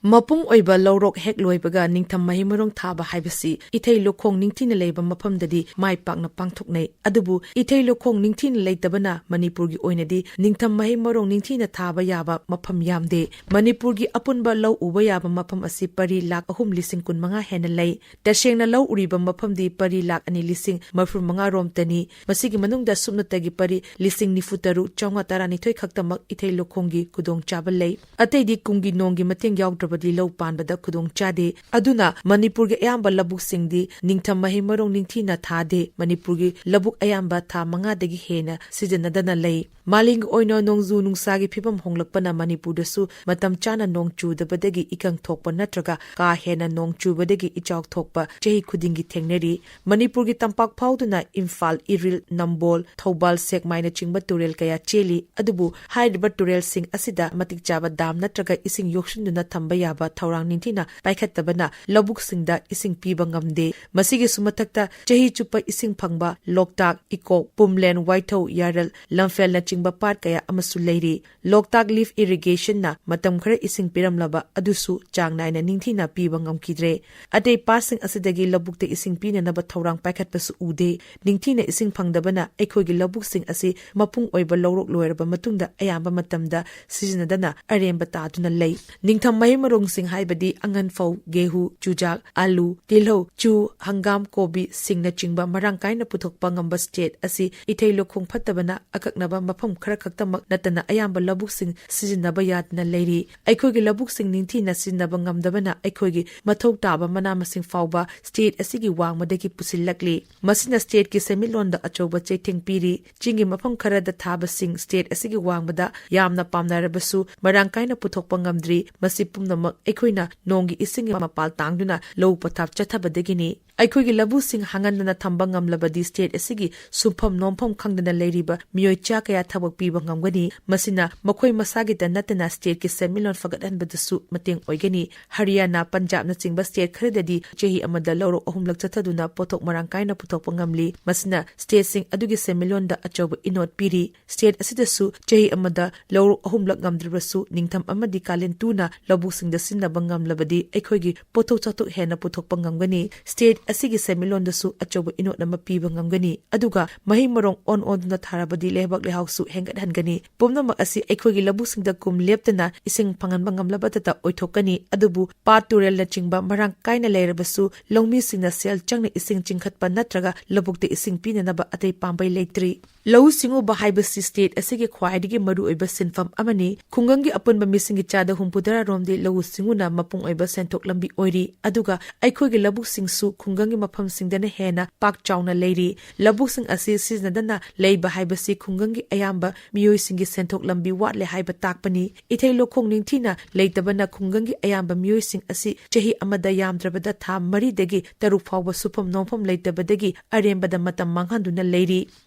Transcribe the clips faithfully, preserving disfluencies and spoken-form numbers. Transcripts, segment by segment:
ꯃꯄꯨꯡ ꯑꯣꯏꯕ ꯂꯧꯔꯣꯛ ꯍꯦꯛ ꯂꯣꯏꯕꯒ ꯅꯤꯡꯊꯝ ꯃꯍꯩ ꯃꯔꯣꯡ ꯊꯥꯕ ꯍꯥꯏꯕꯁꯤ ꯏꯊꯩ ꯂꯧꯈꯣꯡ ꯅꯤꯡꯊꯤꯅ ꯂꯩꯕ ꯃꯐꯝꯗꯗꯤ ꯃꯥꯏ ꯄꯥꯛꯅ ꯄꯥꯡꯊꯣꯛꯅꯩ꯫ ꯑꯗꯨꯕꯨ ꯏꯊꯩ ꯂꯧꯈꯣꯡ ꯅꯤꯡꯊꯤꯅ ꯂꯩꯇꯕꯅ ꯃꯅꯤꯄꯨꯔꯒꯤ ꯑꯣꯏꯅꯗꯤ ꯅꯤꯡꯊꯝ ꯃꯍꯩ ꯃꯔꯣꯡ ꯅꯤꯡꯊꯤꯅ ꯊꯥꯕ ꯌꯥꯕ ꯃꯐꯝ ꯌꯥꯝꯗꯦ꯫ ꯃꯅꯤꯄꯨꯔꯒꯤ ꯑꯄꯨꯟꯕ ꯂꯧ ꯎꯕ ꯌꯥꯕ ꯃꯐꯝ ꯑꯁꯤ ꯄꯔꯤ ꯂꯥꯈ ꯑꯍꯨꯝ ꯂꯤꯁꯤꯡ ꯀꯨꯟ ꯃꯉꯥ ꯍꯦꯟꯅ ꯂꯩ꯫ ꯇꯁꯦꯡꯅ ꯂꯧ ꯎꯔꯤꯕ ꯃꯐꯝꯗꯤ ꯄꯔꯤ ꯂꯥꯈ ꯑꯅꯤ ꯂꯤꯁꯤꯡ ꯃꯔꯐꯨ ꯃꯉꯥ ꯔꯣꯝꯇꯅꯤ꯫ ꯃꯁꯤꯒꯤ ꯃꯅꯨꯡꯗ ꯁꯨꯞꯅꯇꯒꯤ ꯄꯔꯤ ꯂꯤꯁꯤꯡ ꯅꯤꯐꯨ ꯇꯔꯨꯛ ꯆꯥꯝꯃꯉꯥ ꯇꯔꯥꯅꯤꯊꯣꯏ ꯈꯛꯇꯃꯛ ꯏꯊꯩ ꯂꯧꯈꯣꯡꯒꯤ ꯈꯨꯗꯣꯡꯆꯥꯕ ꯂꯩ꯫ ꯑꯇꯩꯗꯤ ꯀꯨꯝꯒꯤ ꯅꯣꯡꯒꯤ ꯃꯇꯦꯡ ꯌꯥꯎꯗ꯭ꯔꯕꯗꯤ ꯂꯧ ꯄꯥꯟꯕꯗ ꯈꯨꯗꯣꯡ ꯆꯥꯗꯦ꯫ ꯑꯗꯨꯅ ꯃꯅꯤꯄꯨꯔꯒꯤ ꯑꯌꯥꯝꯕ ꯂꯧꯕꯨꯛꯁꯤꯡꯗꯤ ꯅꯤꯡꯊꯝ ꯃꯍꯩ ꯃꯔꯣꯡ ꯅꯤꯡꯊꯤꯅ ꯊꯥꯗꯦ꯫ ꯃꯅꯤꯄꯨꯔꯒꯤ ꯂꯧꯕꯨꯛ ꯑꯌꯥꯝꯕ ꯊꯥ ꯃꯉꯥꯗꯒꯤ ꯍꯦꯟꯅ ꯁꯤꯖꯤꯟꯅꯗꯅ ꯂꯩ꯫ ꯃꯥꯂꯦꯝꯒꯤ ꯑꯣꯏꯅ ꯅꯣꯡꯖꯨ ꯅꯨꯡꯁꯥꯒꯤ ꯐꯤꯕꯝ ꯍꯣꯡꯂꯛꯄꯅ ꯃꯅꯤꯄꯨꯔꯗꯁꯨ ꯃꯇꯝ ꯆꯥꯅ ꯅꯣꯡ ꯆꯨꯗꯕꯗꯒꯤ ꯏꯀꯪ ꯊꯣꯛꯄ ꯅꯠꯇ꯭ꯔꯒ ꯀꯥ ꯍꯦꯟꯅ ꯅꯣꯡ ꯆꯨꯕꯗꯒꯤ ꯏꯆꯥꯎ ꯊꯣꯛꯄ ꯆꯍꯤ ꯈꯨꯗꯤꯡꯒꯤ ꯊꯦꯡꯅꯔꯤ꯫ ꯃꯅꯤꯄꯨꯔꯒꯤ ꯇꯝꯄꯥꯛ ꯐꯥꯎꯗꯨꯅ ꯏꯝꯐꯥꯜ, ꯏꯔꯤꯜ, ꯅꯝꯕꯣꯜ, ꯊꯧꯕꯥꯜ, ꯁꯦꯛꯃꯥꯏꯅꯆꯤꯡꯕ ꯇꯨꯔꯦꯜ ꯀꯌꯥ ꯆꯦꯜꯂꯤ꯫ ꯑꯗꯨꯕꯨ ꯍꯥꯏꯔꯤꯕ ꯇꯨꯔꯦꯜꯁꯤꯡ ꯑꯁꯤꯗ ꯃꯇꯤꯛ ꯆꯥꯕ ꯗꯥꯝ ꯅꯠꯇ꯭ꯔꯒ ꯏꯁꯤꯡ ꯌꯣꯛꯁꯤꯟꯗꯨꯅ ꯊꯝꯕ ꯌꯥꯕ ꯊꯧꯔꯥꯡ ꯅꯤꯡꯊꯤꯅ ꯄꯥꯏꯈꯠꯇꯕꯅ ꯂꯧꯕꯨꯛꯁꯤꯡꯗ ꯏꯁꯤꯡ ꯄꯤꯕ ꯉꯝꯗꯦ꯫ ꯃꯁꯤꯒꯤꯁꯨ ꯃꯊꯛꯇ ꯆꯍꯤ ꯆꯨꯞꯄ ꯏꯁꯤꯡ ꯐꯪꯕ ꯂꯣꯛꯇꯥꯛ, ꯏꯀꯣꯛ, ꯄꯨꯝꯂꯦꯟ, ꯋꯥꯏꯊꯧ, ꯌꯥꯔꯜ, ꯂꯝꯐꯦꯜꯅꯆꯤꯡꯕ ꯄꯥꯠ ꯀꯌꯥ ꯑꯃꯁꯨ ꯂꯩꯔꯤ꯫ ꯂꯣꯛꯇꯥꯛ ꯂꯤꯐ ꯏꯔꯤꯒꯦꯁꯟꯅ ꯃꯇꯝ ꯈꯔ ꯏꯁꯤꯡ ꯄꯤꯔꯝꯂꯕ ꯑꯗꯨꯁꯨ ꯆꯥꯡ ꯅꯥꯏꯅ ꯅꯤꯡꯊꯤꯅ ꯄꯤꯕ ꯉꯝꯈꯤꯗ꯭ꯔꯦ꯫ ꯑꯇꯩ ꯄꯥꯠꯁꯤꯡ ꯑꯁꯤꯗꯒꯤ ꯂꯧꯕꯨꯛꯇ ꯏꯁꯤꯡ ꯄꯤꯅꯅꯕ ꯊꯧꯔꯥꯡ ꯄꯥꯏꯈꯠꯄꯁꯨ ꯎꯗꯦ꯫ ꯅꯤꯡꯊꯤꯅ ꯏꯁꯤꯡ ꯐꯪꯗꯕꯅ ꯑꯩꯈꯣꯏꯒꯤ ꯂꯧꯕꯨꯛꯁꯤꯡ ꯑꯁꯤ ꯃꯄꯨꯡ ꯑꯣꯏꯕ ꯂꯧꯔꯣꯛ ꯂꯣꯏꯔꯕ ꯃꯇꯨꯡꯗ ꯑꯌꯥꯝꯕ ꯃꯇꯝꯗ ꯁꯤꯖꯤꯟꯅꯗꯅ ꯑꯔꯦꯝꯕ ꯇꯥꯗꯨꯅ ꯂꯩ꯫ ꯅꯤꯡꯊꯝ ꯃꯍꯩ ꯃꯔꯣꯡꯁꯤꯡ ꯍꯥꯏꯕꯗꯤ ꯑꯉꯟꯐꯧ, ꯒꯦꯍꯨ, ꯆꯨꯖꯥꯛ, ꯑꯥꯂꯨ, ꯇꯤꯜꯍꯧ, ꯆꯨ, ꯍꯪꯒꯥꯝ, ꯀꯣꯕꯤ, ꯁꯤꯡꯅꯆꯤꯡꯕ ꯃꯔꯥꯡ ꯀꯥꯏꯅ ꯄꯨꯊꯣꯛꯄ ꯉꯝꯕ ꯁ꯭ꯇꯦꯠ ꯑꯁꯤ ꯏꯊꯩ ꯂꯧꯈꯣꯡ ꯐꯠꯇꯕꯅ ꯑꯀꯛꯅꯕ ꯃꯐꯝ ꯈꯔ ꯈꯛꯇꯃꯛ ꯅꯠꯇꯅ ꯑꯌꯥꯝꯕ ꯂꯧꯕꯨꯛꯁꯤꯡ ꯁꯤꯖꯤꯟꯅꯕ ꯌꯥꯗꯅ ꯂꯩꯔꯤ꯫ ꯑꯩꯈꯣꯏꯒꯤ ꯂꯧꯕꯨꯛꯁꯤꯡ ꯅꯤꯡꯊꯤꯅ ꯁꯤꯖꯤꯟꯅꯕ ꯉꯝꯗꯕꯅ ꯑꯩꯈꯣꯏꯒꯤ ꯃꯊꯧ ꯇꯥꯕ ꯃꯅꯥ ꯃꯁꯤꯡ ꯐꯥꯎꯕ ꯁ꯭ꯇꯦꯠ ꯑꯁꯤꯒꯤ ꯋꯥꯡꯃꯗꯒꯤ ꯄꯨꯁꯤꯜꯂꯛꯂꯤ꯫ ꯃꯁꯤꯅ ꯁ꯭ꯇꯦꯠꯀꯤ ꯁꯦꯟꯃꯤꯠꯂꯣꯟꯗ ꯑꯆꯧꯕ ꯆꯩꯊꯦꯡ ꯄꯤꯔꯤ꯫ ꯆꯤꯡꯒꯤ ꯃꯐꯝ ꯈꯔꯗ ꯊꯥꯕꯁꯤꯡ ꯁ꯭ꯇꯦꯠ ꯑꯁꯤꯒꯤ ꯋꯥꯡꯃꯗ ꯌꯥꯝꯅ ꯄꯥꯝꯅꯔꯕꯁꯨ ꯃꯔꯥꯡ ꯀꯥꯏꯅ ꯄꯨꯊꯣꯛꯄ ꯉꯝꯗ꯭ꯔꯤ꯫ ꯃꯁꯤ ꯄꯨꯝꯅꯃꯛ ꯑꯩꯈꯣꯏꯅ ꯅꯣꯡꯒꯤ ꯏꯁꯤꯡꯒꯤ ꯃꯄꯥꯜ ꯇꯥꯡꯗꯨꯅ ꯂꯧ ꯄꯊꯥꯞ ꯆꯠꯊꯕꯗꯒꯤꯅꯤ꯫ ꯑꯩꯈꯣꯏꯒꯤ ꯂꯧꯕꯨꯛꯁꯤꯡ ꯍꯥꯡꯍꯟꯗꯅ ꯊꯝꯕ ꯉꯝꯂꯕꯗꯤ ꯁ꯭ꯇꯦꯠ ꯑꯁꯤꯒꯤ ꯁꯨꯡꯐꯝ ꯅꯣꯝꯐꯝ ꯈꯪꯗꯅ ꯂꯩꯔꯤꯕ ꯃꯤꯑꯣꯏ ꯆꯥ ꯀꯌꯥ ꯊꯕꯛ ꯄꯤꯕ ꯉꯝꯒꯅꯤ꯫ ꯃꯁꯤꯅ ꯃꯈꯣꯏ ꯃꯁꯥꯒꯤꯇ ꯅꯠꯇꯅ ꯁ꯭ꯇꯦꯠꯀꯤ ꯁꯦꯟꯃꯤꯠꯂꯣꯟ ꯐꯒꯠꯍꯟꯕꯗꯁꯨ ꯃꯇꯦꯡ ꯑꯣꯏꯒꯅꯤ꯫ ꯍꯔꯤꯌꯥꯅꯥ, ꯄꯟꯖꯥꯕꯅꯆꯤꯡꯕ ꯁ꯭ꯇꯦꯠ ꯈꯔꯗꯗꯤ ꯆꯍꯤ ꯑꯃꯗ ꯂꯧꯔꯣꯛ ꯑꯍꯨꯝꯂꯛ ꯆꯠꯊꯗꯨꯅ ꯄꯣꯠꯊꯣꯛ ꯃꯔꯥꯡ ꯀꯥꯏꯅ ꯄꯨꯊꯣꯛꯄ ꯉꯝꯂꯤ꯫ ꯃꯁꯤꯅ ꯁ꯭ꯇꯦꯠꯁꯤꯡ ꯑꯗꯨꯒꯤ ꯁꯦꯟꯃꯤꯠꯂꯣꯟꯗ ꯑꯆꯧꯕ ꯏꯅꯣꯠ ꯄꯤꯔꯤ꯫ ꯁ꯭ꯇꯦꯠ ꯑꯁꯤꯗꯁꯨ ꯆꯍꯤ ꯑꯃꯗ ꯂꯧꯔꯣꯛ ꯑꯍꯨꯝꯂꯛ ꯉꯝꯗ꯭ꯔꯕꯁꯨ ꯅꯤꯡꯊꯝ ꯑꯃꯗꯤ ꯀꯥꯂꯦꯟ ꯇꯨꯅ ꯂꯧꯕꯨꯛꯁꯤꯡ ꯁꯤꯡꯗ ꯁꯤꯖꯤꯟꯅꯕ ꯉꯝꯂꯕꯗꯤ ꯑꯩꯈꯣꯏꯒꯤ ꯄꯣꯠꯊꯣꯛ ꯆꯥꯊꯣꯛ ꯍꯦꯟꯅ ꯄꯨꯊꯣꯛꯄ ꯉꯝꯒꯅꯤ꯫ State ꯑꯁꯤꯒꯤ ꯁꯦꯟꯃꯤꯠꯂꯣꯟꯗꯁꯨ ꯑꯆꯧꯕ ꯏꯅꯣꯠ ꯑꯃ ꯄꯤꯕ ꯉꯝꯒꯅꯤ꯫ ꯑꯗꯨꯒ ꯃꯍꯩ ꯃꯔꯣꯡ ꯑꯣꯟ ꯑꯣꯟꯗꯨꯅ ꯊꯥꯔꯕꯗꯤ ꯂꯩꯕꯥꯛ ꯂꯩꯍꯥꯎꯁꯨ ꯍꯦꯟꯒꯠꯍꯟꯒꯅꯤ꯫ ꯄꯨꯝꯅꯃꯛ ꯑꯁꯤ ꯑꯩꯈꯣꯏꯒꯤ ꯂꯧꯕꯨꯛꯁꯤꯡꯗ ꯀꯨꯝ ꯂꯦꯞꯇꯅ ꯏꯁꯤꯡ ꯐꯪꯍꯟꯕ ꯉꯝꯂꯕꯗꯇ ꯑꯣꯏꯊꯣꯛꯀꯅꯤ꯫ ꯑꯗꯨꯕꯨ ꯄꯥꯠ ꯇꯨꯔꯦꯜꯅꯆꯤꯡꯕ ꯃꯔꯥꯡ ꯀꯥꯏꯅ ꯂꯩꯔꯕꯁꯨ ꯂꯧꯃꯤꯁꯤꯡꯅ ꯁꯦꯜ ꯆꯪꯅ ꯏꯁꯤꯡ ꯆꯤꯡꯈꯠꯄ ꯅꯠꯇ꯭ꯔꯒ ꯂꯧꯕꯨꯛꯇ ꯏꯁꯤꯡ ꯄꯤꯅꯅꯕ ꯑꯇꯩ ꯄꯥꯝꯕꯩ ꯂꯩꯇ꯭ꯔꯤ꯫ ꯂꯧꯎ ꯁꯤꯡꯎꯕ ꯍꯥꯏꯕꯁꯤ state ꯑꯁꯤꯒꯤ ꯈ꯭ꯋꯥꯏꯗꯒꯤ ꯃꯔꯨꯑꯣꯏꯕ ꯁꯤꯟꯐꯝ ꯑꯃꯅꯤ꯫ ꯈꯨꯡꯒꯪꯒꯤ ꯑꯄꯨꯟꯕ ꯃꯤꯁꯤꯡꯒꯤ ꯆꯥꯗ ꯍꯨꯝꯐꯨꯇꯔꯥ ꯔꯣꯝꯗꯤ ꯂꯧꯎ ꯁꯤꯡꯎꯅ ꯃꯄꯨꯡ ꯑꯣꯏꯕ ꯁꯦꯟꯊꯣꯛ ꯂꯝꯕꯤ ꯑꯣꯏꯔꯤ꯫ ꯑꯗꯨꯒ ꯑꯩꯈꯣꯏꯒꯤ ꯂꯧꯕꯨꯛꯁꯤꯡꯁꯨ ꯈꯨꯡꯒꯪꯒꯤ ꯃꯐꯝꯁꯤꯡꯗꯅ ꯍꯦꯟꯅ ꯄꯥꯛ ꯆꯥꯎꯅ ꯂꯩꯔꯤ꯫ ꯂꯧꯕꯨꯛꯁꯤꯡ ꯑꯁꯤ ꯁꯤꯖꯤꯟꯅꯗꯅ ꯂꯩꯕ ꯍꯥꯏꯕꯁꯤ ꯈꯨꯡꯒꯪꯒꯤ ꯑꯌꯥꯝꯕ ꯃꯤꯑꯣꯏꯁꯤꯡꯒꯤ ꯁꯦꯟꯊꯣꯛ ꯂꯝꯕꯤ ꯋꯥꯠꯂꯦ ꯍꯥꯏꯕ ꯇꯥꯛꯄꯅꯤ꯫ ꯏꯊꯩ ꯂꯧꯈꯣꯡ ꯅꯤꯡꯊꯤꯅ ꯂꯩꯇꯕꯅ ꯈꯨꯡꯒꯪꯒꯤ ꯑꯌꯥꯝꯕ ꯃꯤꯑꯣꯏꯁꯤꯡ ꯑꯁꯤ ꯆꯍꯤ ꯑꯃꯗ ꯌꯥꯝꯗ꯭ꯔꯕꯗ ꯊꯥ ꯃꯔꯤꯗꯒꯤ ꯇꯔꯨꯛ ꯐꯥꯎꯕ ꯁꯨꯐꯝ ꯅꯣꯝꯐꯝ ꯂꯩꯇꯕꯗꯒꯤ ꯑꯔꯦꯝꯕꯗ ꯃꯇꯝ ꯃꯥꯡꯍꯟꯗꯨꯅ ꯂꯩꯔꯤ꯫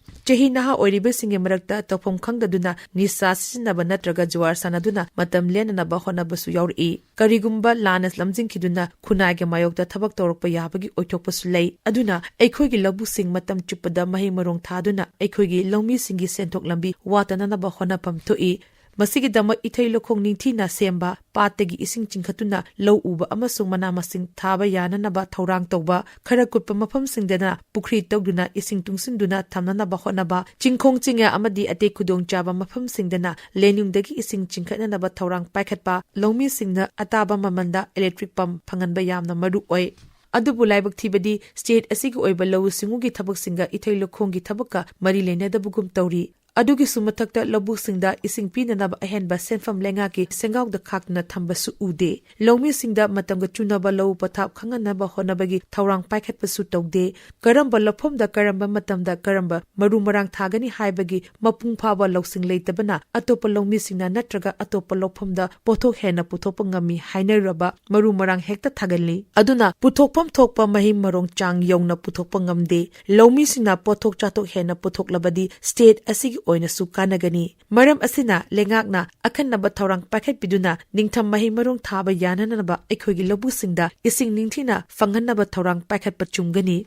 ꯆꯍꯤ ꯅꯍꯥ ꯑꯣꯏꯔꯤꯕꯁꯤꯡꯒꯤ ꯃꯔꯛꯇ ꯇꯧꯐꯝ ꯈꯪꯗꯗꯨꯅ ꯅꯤꯁꯥ ꯁꯤꯖꯤꯟꯅꯕ ꯅꯠꯇ꯭ꯔꯒ ꯖꯨꯋꯥꯔ ꯁꯥꯟꯅꯗꯨꯅ ꯃꯇꯝ ꯂꯦꯟꯅꯅꯕ ꯍꯣꯠꯅꯕꯁꯨ ꯌꯥꯎꯔꯛꯏ꯫ ꯀꯔꯤꯒꯨꯝꯕ ꯂꯥꯟꯅ ꯂꯝꯖꯤꯡꯈꯤꯗꯨꯅ ꯈꯨꯟꯅꯥꯏꯒꯤ ꯃꯥꯌꯣꯛꯇ ꯊꯕꯛ ꯇꯧꯔꯛꯄ ꯌꯥꯕꯒꯤ ꯑꯣꯏꯊꯣꯛꯄꯁꯨ ꯂꯩ꯫ ꯑꯗꯨꯅ ꯑꯩꯈꯣꯏꯒꯤ ꯂꯧꯕꯨꯛꯁꯤꯡ ꯃꯇꯝ ꯆꯨꯞꯄꯗ ꯃꯍꯩ ꯃꯔꯣꯡ ꯊꯥꯗꯨꯅ ꯑꯩꯈꯣꯏꯒꯤ ꯂꯧꯃꯤꯁꯤꯡꯒꯤ ꯁꯦꯟꯊꯣꯛ ꯂꯝꯕꯤ ꯋꯥꯠꯇꯅꯅꯕ ꯍꯣꯠꯅꯐꯝ ꯊꯣꯛꯏ꯫ ꯃꯁꯤꯒꯤꯗꯃꯛ ꯏꯊꯩ ꯂꯧꯈꯣꯡ ꯅꯤꯡꯊꯤꯅ ꯁꯦꯝꯕ, ꯄꯥꯠꯇꯒꯤ ꯏꯁꯤꯡ ꯆꯤꯡꯈꯠꯇꯨꯅ ꯂꯧ ꯎꯕ ꯑꯃꯁꯨꯡ ꯃꯅꯥ ꯃꯁꯤꯡ ꯊꯥꯕ ꯌꯥꯅꯅꯕ ꯊꯧꯔꯥꯡ ꯇꯧꯕ, ꯈꯔ ꯀꯨꯠꯄ ꯃꯐꯝꯁꯤꯡꯗꯅ ꯄꯨꯈ꯭ꯔꯤ ꯇꯧꯗꯨꯅ ꯏꯁꯤꯡ ꯇꯨꯡꯁꯤꯟꯗꯨꯅ ꯊꯝꯅꯅꯕ ꯍꯣꯠꯅꯕ, ꯆꯤꯡꯈꯣꯡ ꯆꯤꯡꯌꯥ ꯑꯃꯗꯤ ꯑꯇꯩ ꯈꯨꯗꯣꯡꯆꯥꯕ ꯃꯐꯝꯁꯤꯡꯗꯅ ꯂꯦꯅꯨꯡꯗꯒꯤ ꯏꯁꯤꯡ ꯆꯤꯡꯈꯠꯅꯅꯕ ꯊꯧꯔꯥꯡ ꯄꯥꯏꯈꯠꯄ, ꯂꯧꯃꯤꯁꯤꯡꯅ ꯑꯇꯥꯕ ꯃꯃꯜꯗ electric pump ꯐꯪꯍꯟꯕ ꯌꯥꯝꯅ ꯃꯔꯨ ꯑꯣꯏ꯫ ꯑꯗꯨꯕꯨ ꯂꯥꯏꯕꯛ ꯊꯤꯕꯗꯤ state ꯑꯁꯤꯒꯤ ꯑꯣꯏꯕ ꯂꯧꯎ ꯁꯤꯡꯎꯒꯤ ꯊꯕꯛꯁꯤꯡꯒ ꯏꯊꯩ ꯂꯧꯈꯣꯡꯒꯤ ꯊꯕꯛꯀ ꯃꯔꯤ ꯂꯩꯅꯗꯕꯒꯨꯝ ꯇꯧꯔꯤ꯫ ꯑꯗꯨꯒꯤꯁꯨ ꯃꯊꯛꯇ ꯂꯧꯕꯨꯛꯁꯤꯡꯗ ꯏꯁꯤꯡ ꯄꯤꯅꯅꯕ ꯑꯍꯦꯟꯕ ꯁꯦꯟꯐꯝ ꯂꯩꯉꯥꯛꯀꯤ ꯁꯦꯟꯒꯥꯎꯗ ꯈꯥꯛꯇꯨꯅ ꯊꯝꯕꯁꯨ ꯎꯗꯦ꯫ ꯂꯧꯃꯤꯁꯤꯡꯗ ꯃꯇꯝꯒ ꯆꯨꯅꯕ ꯂꯧ ꯄꯊꯥꯞ ꯈꯪꯍꯟꯅꯕ ꯍꯣꯠꯅꯕꯒꯤ ꯊꯧꯔꯥꯡ ꯄꯥꯏꯈꯠꯄꯁꯨ ꯇꯧꯗꯦ꯫ ꯀꯔꯝꯕ ꯂꯧꯐꯝꯗ ꯀꯔꯝꯕ ꯃꯇꯝꯗ ꯀꯔꯝꯕ ꯃꯔꯨ ꯃꯔꯥꯡ ꯊꯥꯒꯅꯤ ꯍꯥꯏꯕꯒꯤ ꯃꯄꯨꯡ ꯐꯥꯕ ꯂꯧꯁꯤꯡ ꯂꯩꯇꯕꯅ ꯑꯇꯣꯞꯄ ꯂꯧꯃꯤꯁꯤꯡꯅ ꯅꯠꯇ꯭ꯔꯒ ꯑꯇꯣꯞꯄ ꯂꯧꯐꯝꯗ ꯄꯣꯠꯊꯣꯛ ꯍꯦꯟꯅ ꯄꯨꯊꯣꯛꯄ ꯉꯝꯃꯤ ꯍꯥꯏꯅꯔꯕ ꯃꯔꯨ ꯃꯔꯥꯡ ꯍꯦꯛꯇ ꯊꯥꯒꯜꯂꯤ꯫ ꯑꯗꯨꯅ ꯄꯨꯊꯣꯛꯐꯝ ꯊꯣꯛꯄ ꯃꯍꯩ ꯃꯔꯣꯡ ꯆꯥꯡ ꯌꯧꯅ ꯄꯨꯊꯣꯛꯄ ꯉꯝꯗꯦ꯫ ꯂꯧꯃꯤꯁꯤꯡꯅ ꯄꯣꯠꯊꯣꯛ ꯆꯥꯊꯣꯛ ꯍꯦꯟꯅ ꯄꯨꯊꯣꯛꯂꯕꯗꯤ state ꯑꯁꯤꯒꯤ ꯑꯣꯏꯅꯁꯨ ꯀꯥꯟꯅꯒꯅꯤ꯫ ꯃꯔꯝ ꯑꯁꯤꯅ ꯂꯩꯉꯥꯛꯅ ꯑꯈꯟꯅꯕ ꯊꯧꯔꯥꯡ ꯄꯥꯏꯈꯠꯄꯤꯗꯨꯅ ꯅꯤꯡꯊꯝ ꯃꯍꯩ ꯃꯔꯣꯡ ꯊꯥꯕ ꯌꯥꯅꯅꯕ ꯑꯩꯈꯣꯏꯒꯤ ꯂꯧꯕꯨꯛꯁꯤꯡꯗ ꯏꯁꯤꯡ ꯅꯤꯡꯊꯤꯅ ꯐꯪꯍꯟꯅꯕ ꯊꯧꯔꯥꯡ ꯄꯥꯏꯈꯠꯄ ꯆꯨꯝꯒꯅꯤ꯫